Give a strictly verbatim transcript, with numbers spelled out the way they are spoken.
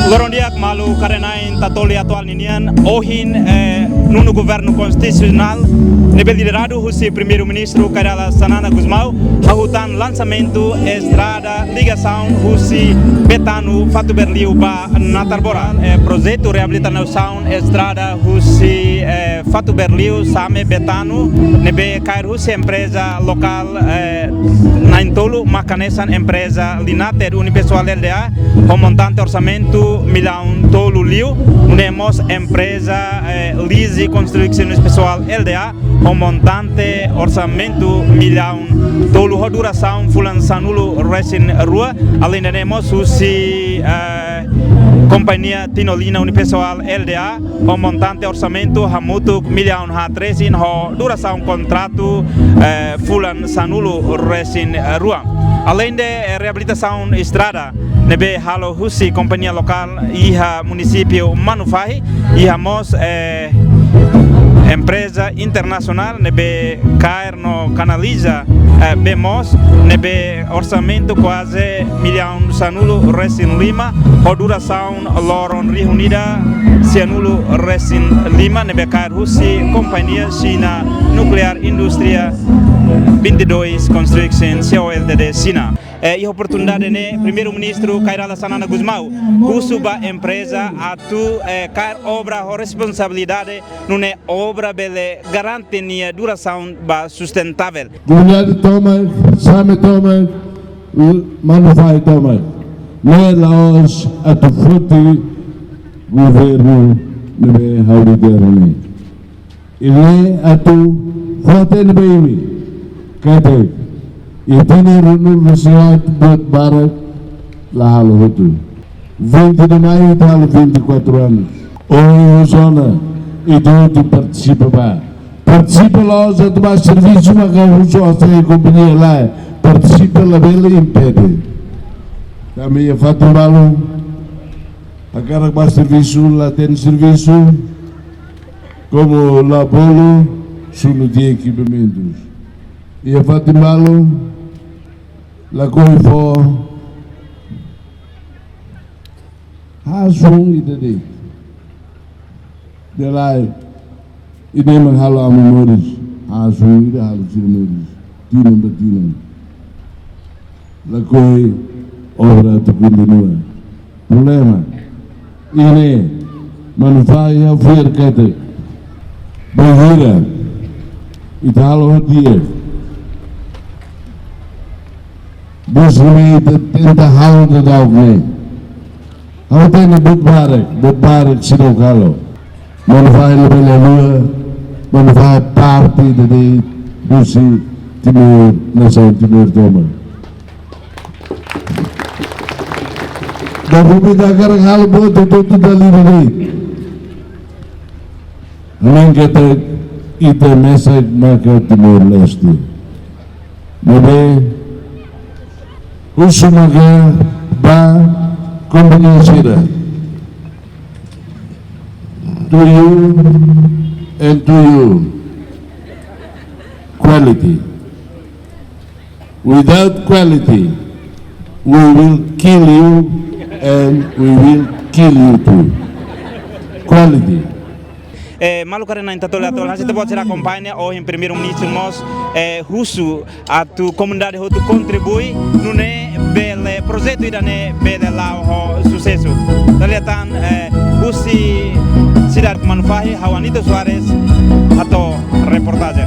Loron di'ak maluk karenain tatoli atuál ninian, ohin, eh, nonu governu konstitusionál ne'ebé lideradu husi Primeiru-Ministru Kay Rala Xanana Gusmão hahú tan lansamentu estrada ligasaun husi Betano Fatuberliu ba Natarbora. Eh, projetu reabilitasaun estrada husi, eh, Fatuberliu, Same, Betano, ne'ebé kaer husi empreza lokál, eh, na'in-tolu mak hanesan empreza Linater Unipessoal Lda, ho montante orsamentu millaun tolu liu, nune'e mós empreza, eh, Lizzie Construction Unipessoal Lda, ho montante orsamentu millaun tolu ho durasaun fulan sanulu-resin-rua, aleinde ne'e mós husi, eh, kompañia Tinolina Unipessoal Lda, ho montante orsamentu hamutuk millaun haat-resin ho durasaun kontratu, eh, fulan sanulu-resin-rua. Aleinde, eh, reabilitasaun estrada ne'ebé halo husi kompañia lokál iha munisípiu Manufahi, iha mós, eh, empreza internasionál ne'ebé kaer no kanaliza, eh, bee moos, ne'ebé orsamentu kuaze millaun sanulu-resin-lima, ho durasaun loron rihun ida sianulu-resin-lima, ne'ebé kaer husi kompañia Xina Nuclear Indústria vinte e dois Construction C O Ltd Xina. Eh, iha oportunidade ne'e, Primeiru-Ministru Kay Rala Xanana Gusmão husu ba empresa atu, eh, kaer obra ho responsabilidade, nune'e obra bele garante nia durasaun ba sustentavel. Komunidade tomak, Same tomak, Manufahi tomak. Ne'e la'ós atu foti governu ne'ebé ha'u lidera ne'e. Ida-ne'e atu foti ne'ebé imi. Katak iha tinan ruanulu-resin-oit buat barak la halo hotu. Vinte de maio ita halo vinte e quatro anos. Ohin husu ona, ita hotu partisipa ba. Partisipa la'ós atu ba servisu maka husu osan kompañia, lae. Partisipa labele impede. Tanba iha fatin balu hakarak ba servisu, la iha servisu, komu la bolu sunu tiha ekipamentus. Iha fatin balu lakohi fó hasun ida de'it. Ida-ne'e mak halo ami moris, hasun ida halo sira moris. Tinan ba tinan. Lakohi obra atu kontinua. Problema. Ida-ne'e, Manufahi ha'u fiar katak bainhira ita halo ho di'ak, buat ne'ebé ita tenta halo daudaun ne'e, ha'u hatene buat barak, buat barak seidauk halo. Manufahi labele haluha, Manufahi parte ida de'it husi Timor, nasaun Timor tomak. Tanba ita hakarak halo buat hotu-hotu dala ida de'it. Ha'u hanoin katak ita mesak maka Timor-Leste. Ne'ebé husu maka ba kompañia sira. To you and to you. Quality. Without quality, we will kill you and we will kill you too. Quality. Eh, maluk karenain tatoli atuál, hanesan ita-boot sira akompaña, ohin Primeiru-Ministru mós, eh, husu atu komunidade hotu kontribui, nune'e bele projetu ida-ne'e bele la'o ho susesu. Dala ida tan, eh, husi sidade Manufahi, ha'u Anito Soares, hato'o reportajen.